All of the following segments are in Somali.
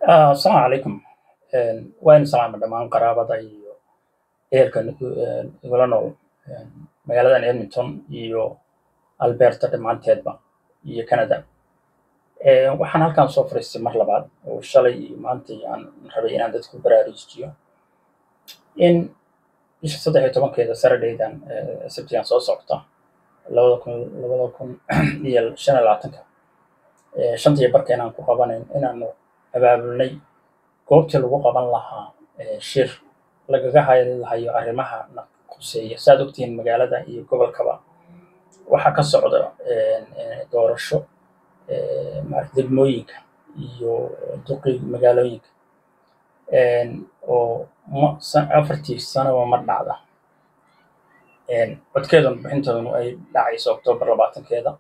Asalaamu calaykum. Waa idin salaamay dhammaan qaraabada iyo ehelka igula nool magaaladan Edmonton iyo Alberta dhammaanteedba iyo Canada. Waxaan halkan soo fariistay mar labaad oo shalay iyo maanta aan rabay inaan dadku baraarujiyo in bisha 13-keeda, Saturday-dan, Sabtigan soo socota, 2025-ka, 5:30 inaan ku qabanayn, inaanu abaabulnay goobtii lagu qaban lahaa shir lagaga hadlayo arrimaha na khuseeya. Saad ogtihiin, magaalada iyo gobolkaba waxaa ka socda doorasho maarata degmooyinka iyo duqi magaalooyinka oo 4-tii sanoba mar dhacda. Codkeeduna, bixintooduna ay dhacayso October 20-keeda.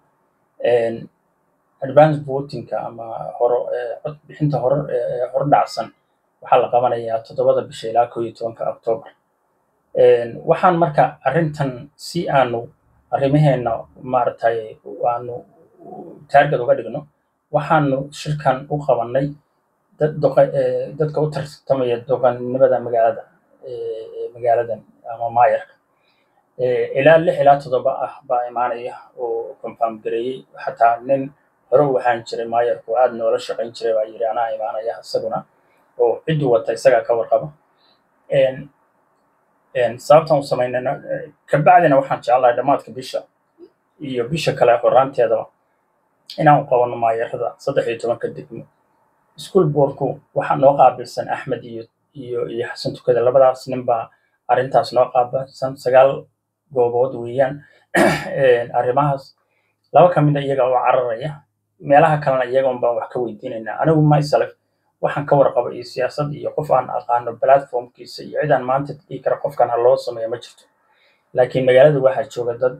Advance voting-ka ama horo cod bixinta hore hor dhacsan waxaa la qabanayaa 7-da bisha ilaa 11-ka October. Waxaan marka arrintan si aanu arrimaheena maaragtay aanu target uga dhigno, waxaanu shirkan u qabanay dad dadka u tartamaya duqanimada magaalada, magaaladan ama maayarka. Ilaa lix ilaa toddoba ah baa imaanaya oo confirm gareeyey. Xataa nin hore u ahaan jiray maayarku, aad noola shaqayn jiray, baa yidhi anaa imaanaya isaguna, oo cidduu wata isagaa ka warqaba. Sababtaan u samaynayna kabacdina, waxaan jeclahay dhammaadka bisha iyo bisha kale horaanteedaba inaan u qabanno maayarada 13-ka degmo. School board-ku waxaa noo qaabilsan Axmed iyo Xasan Tukade. Labadaas nin baa arrintaas noo qaabilsan. Sagaal goobood weeyaan arrimahaas. Laba ka mid a iyaga oo cararaya, meelaha kalena iyaga un baan wax ka weydiinaynaa. Anigu myself waxaan ka warqabo iyo siyaasad iyo qof aan aqaano platform-kiisa iyo cid aan maanta dhihi kara qofkan ha loo sameeyo ma jirto. Laakiin magaalada waxaa jooga dad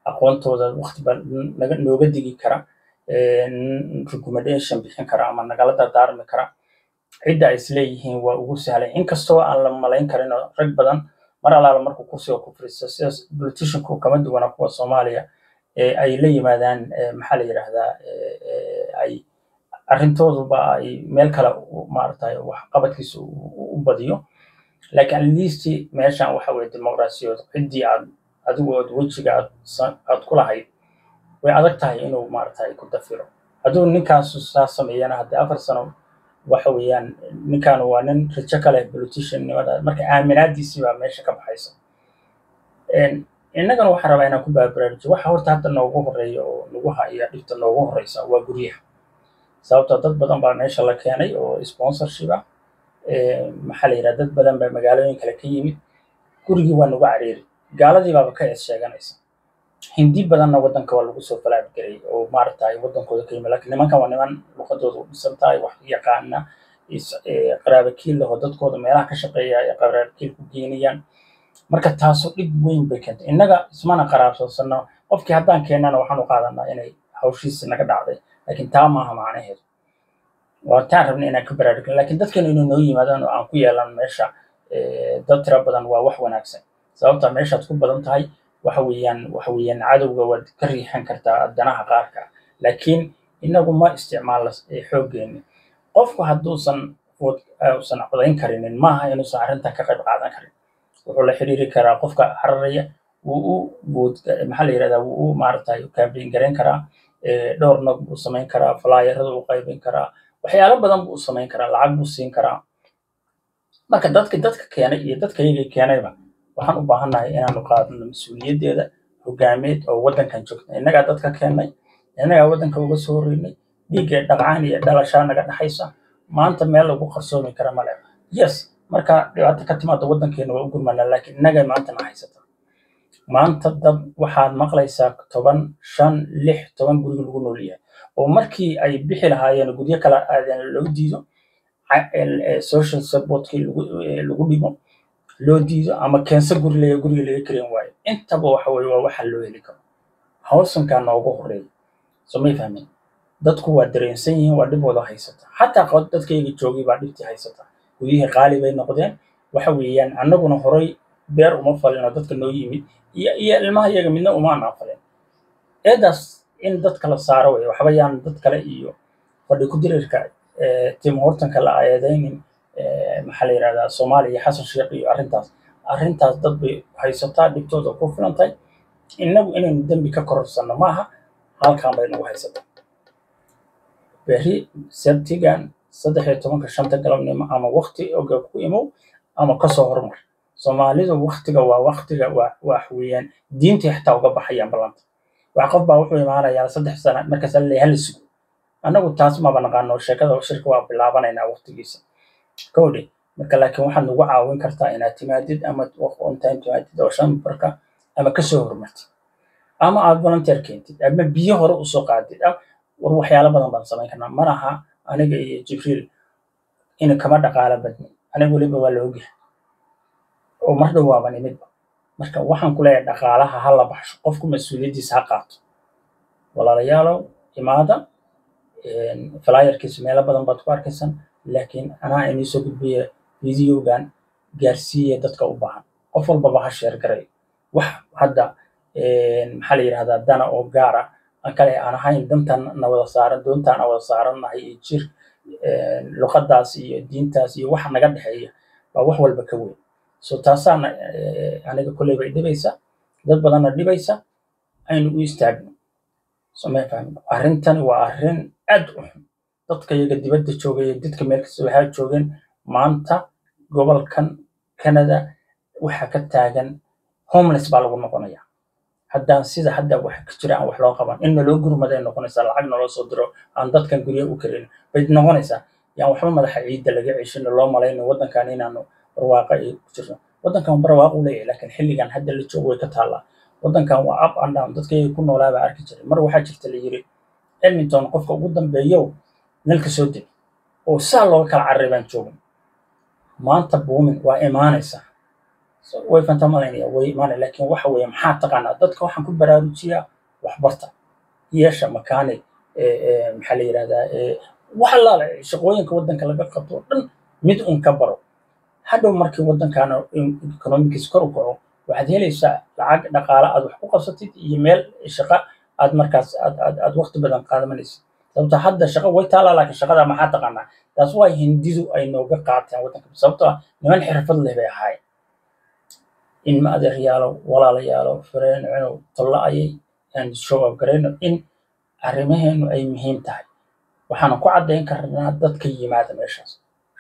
aqoontooda waqti ba naga nooga digi kara, recommendation bixin kara ama nagala dardaarmi kara cidda ay isleeyihiin waa ugu sahlan, inkastoo aan la malayn karin oo rag badan mar allaala markuu kursiga ku fadhiisto, sidaas politician-ku kama duwana kuwa Soomaaliya ee ay la yimaadaan, maxaa la yidhaahdaa, ay arrintooduba ay meel kale maaragtay wax qabadkiisa u badiyo. Laakiin at least meeshan waxa weye dimuqraasiyad. Ciddii aad adigu ood wejiga aad ku lahayd way adag tahay inuu maaragtay ku dafiro. Hadduu ninkaasu saas sameeyana, haddii 4 sano waxa weeyaan, ninkan waa nin rajo ka leh politician-nimada, marka aaminaadiisii baa meesha ka baxaysa. Innagana waxaan rabaa inaan ku baraarujiyo waxa horta hadda noogu horeeya oo nagu haya. Dhibta noogu horeysa waa guryaha, sababtoo dad badan baa meesha la keenay oo sponsorship ah. Maxaa la yidhaha, dad badan baa magaalooyin kale ka yimid. Gurigii waa nagu cariiri, gaaladii baaba ka ees sheeganaysa. Hindi badanna waddanka waa lagu soo falaadgaray oo maaragtay waddankooda ka yimid, laakiin nimankan waa niman luqadooda u dhisan tahay, wax yaqaana, qaraaba kiil laho, dadkooda meelaha ka shaqeeya ay qaraaba kiil ku geynayaan. Marka taasu dhib weyn bay keentay. Innaga ismana qaraabsansano. Qofkii haddaan keennana waxaan u qaadanaa inay hawshiisi naga dhacday, laakiin taa maaha macnaheedu. Waa taan rabnay inaan ka baraarugno. Laakiin dadkanu inay noo yimaadaan oo aan ku yeelan meesha dad tiro badan waa wax wanaagsan, sababta meeshaad ku badan tahay waxa weeyaan cadowga waad ka riixan kartaa danaha qaarka. Laakiin inagu ma isticmaalno xooggeeni. Qofku hadduusan uusan codayn karinin, maaha inuusan arrintan ka qayb qaadan karin. Wuxuu la xiriiri karaa qofka cararaya, wuu u vote, maxaa la yidhahdaa, wuu u maaragtay campaign garayn karaa, dhowr nog buu samayn karaa, flyerada uu qaybin karaa, waxyaalo badan buu u samayn karaa, lacag buu siin karaa. Marka dadka keenay iyo dadka iyaga keenayba waxaan u baahannahay inaanu qaadano mas-uuliyaddeeda hogaameed oo waddankan joogta. Innagaa dadka keennay, innagaa waddanka uga soo horreynay, dhiigga dhaqcaan iyo dhalashaa naga dhexaysa. Maanta meel lagu qarsoomi kara male. Yes, marka dhibaato ka timaado waddankeena waa u gurmanaa, laakiin innaga maanta na haysata. Maanta dad waxaad maqlaysaa 10, 5, 6, 10 guriga lagu nool yahay, oo markii ay bixi lahaayeen guryo kala aadeen loo diido, social support-kii lagu dhibo, loo diido, ama keenso guri laga guriga laga karin waayo. Intaba waxa weye waa waxa loo heli karo housing-kaa noogu horeeya. Soo may fahmin? Dadku waa dareensan yihiin, waa dhib wada haysata. Xataa dadkayga joogay baa dhibtii haysata. Guryihii qaali bay noqdeen. Waxa weeyaan annaguna horay beer uma falin oo dadka noo yimid iyo ilmaha iyaga midna uma anaa falin. Eedaas in dadka la saaro wey. Waxba yaan dad kale iyo fadhi ku dirirka. Tim Hortonka la eedaynin, maxaa la yidhahdaa, Soomaaliya iyo Xasan Sheekh iyo arrintaas. Arrintaas dad bay haysataa, dhibtooda ku filan tahay. Innagu inaynu dembi ka kororsanno maaha. Halkan bay nagu haysataa. Berri Sabtigan 13-ka, 5-ta galabnimo, ama wakti oga ku imow ama kasoo hormar. Soomaalidu waktiga waa waktiga, waa wax weeyaan diintay xataa uga baxayaan ballanta. Wax qof baa wuxuu imaanayaa 3 sana, markaas la leeyahay hala sugo. Annagu taas maba naqaano. Sheekada shirka waa bilaabanaynaa waktigiisa kowdhe. Marka laakiin waxaad nagu caawin kartaa inaad timaadid ama on time timaadid oo 5:15 ama kasoo hormartid ama aad volunteer keentid ama biyo hore usoo qaadid. War waxyaalo badan baan samayn karnaa. Malaha aniga iyo Jibriil ina kama dhaqaalo badnin, aniga weliba waa la ogyahay oo mar dhow waaban imidba. Marka waxaan ku leeyahay dhaqaalaha ha la baxsho, qofku mas-uuliyaddiisa ha qaato. Walaalayaalow, imaada. Flyerkiisa meelo badan baad ku arkaysaan, laakiin anaa inii soo gudbiya videogan. Gaarsiiya dadka u baahan, qof walbaba ha share garay. Wax hadda, maxaa la yidhahdaa, dana oo gaar ah aan kale aan ahayn dantan na wada saaran, doontaan aan wada saarannahay iyo jir luqadaas iyo diintaas iyo waxa naga dhexeeya baa wax walba ka weyn. So taasaana aniga kolleyba i dhibaysa, dad badanna dhibaysa. Aynu u istaagno. Soo ma fahmin? Arrintani waa arrin aad u xun. Dadka iyaga dibadda joogay iyo dadka meel kasta waxaa joogeen, maanta gobolkan Canada waxaa ka taagan homeless baa lagu noqonaya haddaan sida hadda wax ka jira aan wax loo qaban. In naloo gurmada ay noqonaysaa, lacag naloo soo diro aan dadkan guryaha u karin bay noqonaysaa. Yaan waxba madaxa ciidda laga ceshino, loo malayno waddankan inaanu barwaaqa ay ku jirno. Waddankan barwaaqo u leeyahay, laakiin xilligan hadda la joogo way ka taallaa. Waddankan waa up and down. Dadka iyaga ku noolaa baa arki jiray. Mar waxaa jirta la yiri Edmonton qofka ugu dambeeyow nalka soo deg oo saa looga kala cararay baan joogin. Maanta booming waa imaanaysaa. Way fanta malaynaya, way imaanaya. Laakiin waxa weeye, maxaa taqaanaa? Dadka waxaan ku baraarujiyaa waxbarta, yeesha mechanic, maxaa la yidhahdaa, wax allaale shaqooyinka waddanka laga qabto oo dhan mid un ka baro. Hadhow markii waddankaana economickiis kor u kaco, waxaad helaysaa lacag, dhaqaale aad wax ku qabsatid iyo meel shaqo aad markaas aad waqti badan qaadanaysid. Sababto hadda shaqo way taalaa, laakiin shaqada maxaa taqaanaa? Taas waa Hindidu ay nooga qaateen waddanka, sababtoo ah niman xirfad leh bay ahaayeen. In ma adeeryaalo, walaalayaalo, fareen cunow tollo ayay aan show up garayno in arrimaheenu ay muhiim tahay. Waxaana ku caddayn karnaa dadka yimaada meeshaas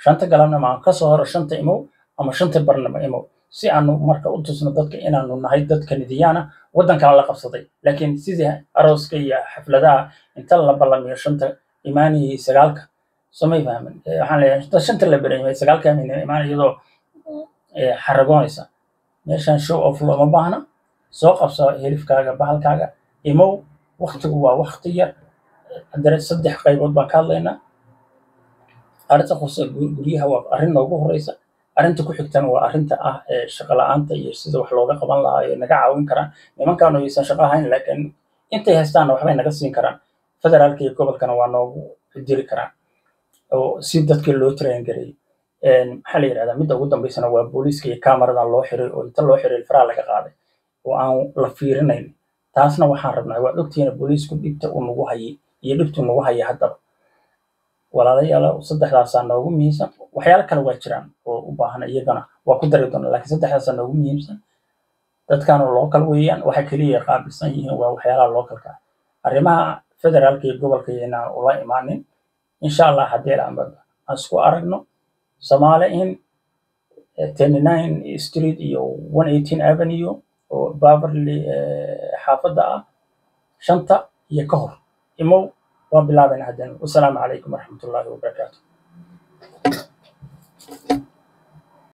5-ta galabnimo aan kasoo horo, 5-ta imow ama 5:30 imow, si aanu marka u tusno dadka inaanu nahay dad Kanadiyaana waddankana la qabsaday. Laakiin sidii arooska iyo xafladaha inta la ballamiyo 5-ta imaanayay 9-ka, soo may fahmin? Waxaan leeyahay inta 5-ta la baramiyay 9-ka imaan iyadoo xaragoonaysa. Meeshan show off looma baahna. Soo qabso hilifkaaga, bahalkaaga, imow. Waktigu waa wakti yar. Haddana saddex qaybood baan ka hadlaynaa. Arrinta khuse guryaha waa arrin noogu horeysa. Arrinta ku xigtana waa arrinta ah ee shaqo la'aanta iyo sida wax looga qaban lahaa ee naga caawin karaan nimankaanu aysan shaqo ahayn, laakiin intay haystaanna waxbay naga siin karaan. Federaalka iyo gobolkana waa noogu diri karaan oo si dadka loo train gareeyo. Maxaa la yidhahdaa, midda ugu dambeysana waa booliiska iyo cameradan loo xiray oo inta loo xiray faraha laga qaaday oo aan la fiirinayn. Taasna waxaan rabnaa, waad ogtihiin booliisku dhibta uu nagu hayay iyo dhibtuu nagu hayay haddaba. Walaalayaal, saddexdaasaa noogu muhiimsan. Waxyaalo kale waa jiraan oo u baahan, iyagana waa ku dari doonaa, laakiin saddexdaasaa noogu muhiimsan. Dadkan local weeyaan, waxa keliya qaabilsan yihiin waa waxyaalaha localka ah. Arrimaha federaalka iyo gobolka iyo inaan ula imaanin, insha Allah. Haddii aan isku aragno Soomaali in 39 Street iyo 118 Avenue oo Beverly xaafadda ah, 5-ta iyo ka hor imow. Waan bilaabayna haddana. Wasalaamu calaykum waraxmatullaahi wabarakaatu.